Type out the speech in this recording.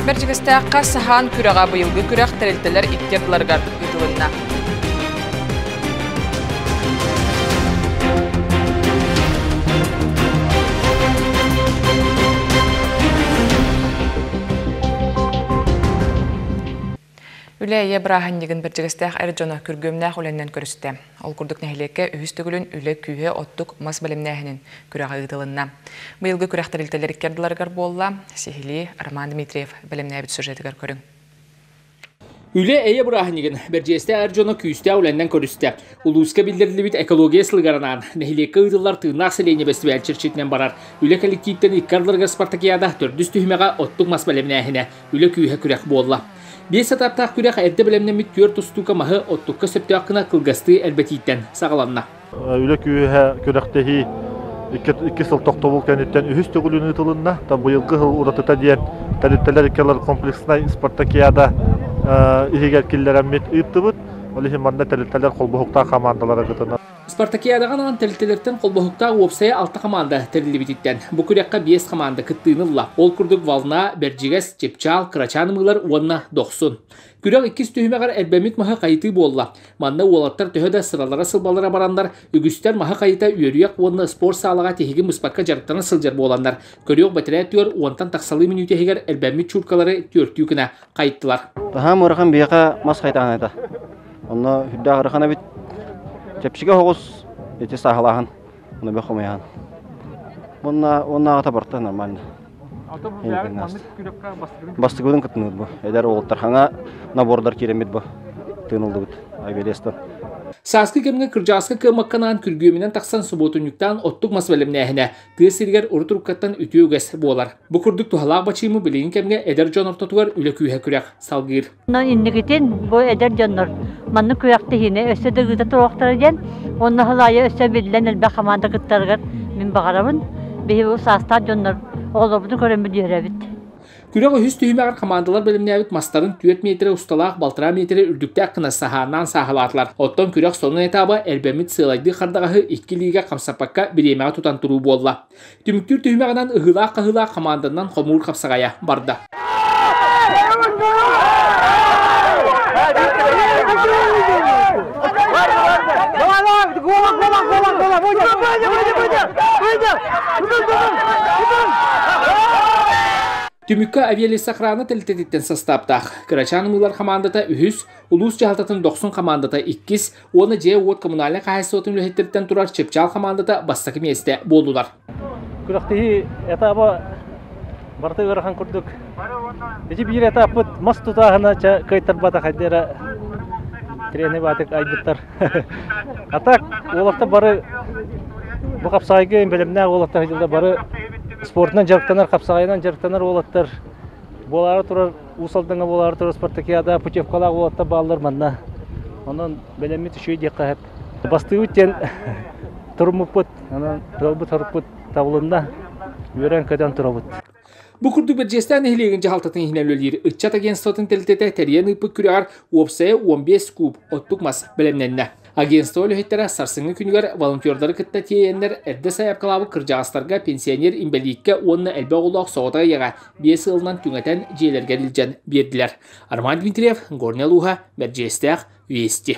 Бэрдьигэстээххэ саһаан күрэҕэ быйылгы күрэх тэрилтэлэр икки ардыларыгар ыытылынна. Үлэ-эйэ бырааһынньыгын Бэрдьигэстээх эр дьоно күргүөмнээх үлэннэн көрүстэ. Ол курдук нэһилиэккэ үһүс төгүлүн үлэ күүһэ оттук мас бэлэмнээһинин күрэҕэ ыытылынна. Быйылгы күрэх тэрилтэлэр икки ардыларыгар буолла. Сиһилии Роман Дмитриев бэлэмнээбит сюжетыгар көрүҥ. Үлэ-эйэ бырааһынньыгын Бэрдьигэстээх эр дьоно күүстээх үлэннэн көрүстэ. Улууска биллэриллибит экология сылыгар анаан, нэһилиэккэ ыытыллар тыыннаах сэлиэнньэ бэстибээл чэрчитинэн барар. Үлэ кэлэктииптэн икки ардыларыгар спартакиада төрдүс түһүмэҕэ оттук мас бэлэмнээһинэ, үлэ күүһэ күрэх буолла. Биэс этаптаах күрэх эрдэ бэлэмнэммит түөрт устуука маһы оттукка сөптөөх гына кылгастыы элбэтииттэн саҕаланна. Үлэ күүһэ күрэхтэһии икки сыл тохтобул кэнниттэн үһүс төгүлүн ыытылынна. Быйылгы сыл уратыта диэн тэрилтэлэр иккилэр комплекснай спартакиада иһигэр киллэрэммит ыыттыбыт. Ол иһин манна тэрилтэлэр холбоһуктаах хамаандалара кытынна. Спартакиадаҕа анаан тэрилтэлэртэн холбоһуктаах уопсайа алта хамаанда тэриллибититтэн, бу күрэххэ биэс хамаанда кыттыыны ылла. Ол курдук Волна, Бэрдьигэс, Чыпчаал, Кырачаан ымыылар уонна Дохсун. Күрэх иккис түһүмэҕэр элбэммит маһы хайытыы буолла. Манна уолаттар төһө да сыралара-сылбалара бараннар, үгүстэр маһы хайыта үөрүйэх уонна спорт саалаҕа тиһигин быспакка дьарыктана сылдьар буоланнар, көрүөх бэтэрээ түөр уонтан тахсалыы мүнүүтэ иһигэр элбэммит чууркалары түөртүү гына хайыттылар. Таһаам ыарахан биһиэхэ мас хайытаан этэ. Онно үрдээх ыарахан эбит. Чэпчэки оҕус ити сааһылааһын, оны бөх хомуйаһын. Уонна уоннааҕыта барыта нормально. Бастакыбытын кыттыныбыт бу. Эдэр уолаттар хаҥа набордар киирэммит бу. Тыыныллыбыт авиалестан. Сааскы кэмҥэ кырдьаҕаска кыаммакканаан күргүөмүнэн тахсан субуотунньуктаан оттук мас бэлэмнээһинэ тыа сиригэр урут уруккаттан үтүө үгэс буолар. Бу курдук туһалаах бачыымы билигин кэмҥэ эдэр дьон ортотугар үлэ күүһэ күрэх салгыыр. Инникитин бу эдэр дьоннор маннык күрэхтэһиини өссө да ыыта туруохтара диэн уонна сыл аайы өссө биллэн элбэх хамаанда кыттарыгар мин баҕарабын. Биһиги бу саастаах дьоннор оҕолорбутун көрөммүт үөрэбит. Күрэх үһүс түһүмэҕэр хамаандалар бэлэмнээбит мастарын 4 миэтэрэ усталаах балтараа миэтэрэ үрдүктээх гына саһааннаан сааһылаатылар. Оттон күрэх сонун этаба элбэммит сыалайдыы хардаҕаһы икки лиигэ хамсаппакка бириэмэҕэ тутан туруу буолла. Түмүктүүр түһүмэҕинэн ыһыылаах-хаһыылаах хамаанданан хомуур хапсаҕайа барда. Түмүккэ авиалесохрана тэрилтэтиттэн састааптаах Кырачаан ымыылар хамаандата үһүс, улуус дьаһалтатын Дохсун хамаандата иккис уонна дьиэ-уот коммунальнай хаһаайыстыбатын үлэһиттэриттэн турар Чыпчаал хамаандата бастакы миэстэ буоллулар. Күрэхтэһии этаба барыта ыарахан курдук. Ити биир этаппыт мас тутааһына ча кыайтарбата хайда эрэ тренер баатык айбыттар. А так уолаттар бары бу хапсаҕайга бэлэмнээх уолаттар сылдьаллар бары спортунан дьарыктанар, хапсаҕайынан дьарыктанар уолаттар буолаары турар Уус Алдаҥҥа буолаары турар спартакиада путевкалаах уолаттар бааллар манна. Онон бэлэммит үчүгэй диэххэ сөп. Бастыыбыт диэн туруммуппут, онон тыалбыт-хорукпут табылынна, үөрэн-көтөн турабыт. Бу курдук Бэрдьиэстээх нэһилиэгин дьаһалтатын иһинэн үлэлиир ыччат агентствотын тэрилтэтэ тэрийэн ыыппыт күрэҕэр уопсайа 15 куб оттук мас бэлэмнэннэ. Агентство үлэһиттэрэ сарсыҥҥы күнүгэр волонтердары кытта тиэйэннэр эрдэ сайаапкалаабыт кырдьаҕастарга пенсионер инбэлииккэ уонна элбэх оҕолоох соҕотох ийэҕэ биэс ыалынан түҥэтэн дьиэлэригэр илдьэн биэрдилэр. Роман Дмитриев, Горнай улууһа, Бэрдьиэстээх, Вести.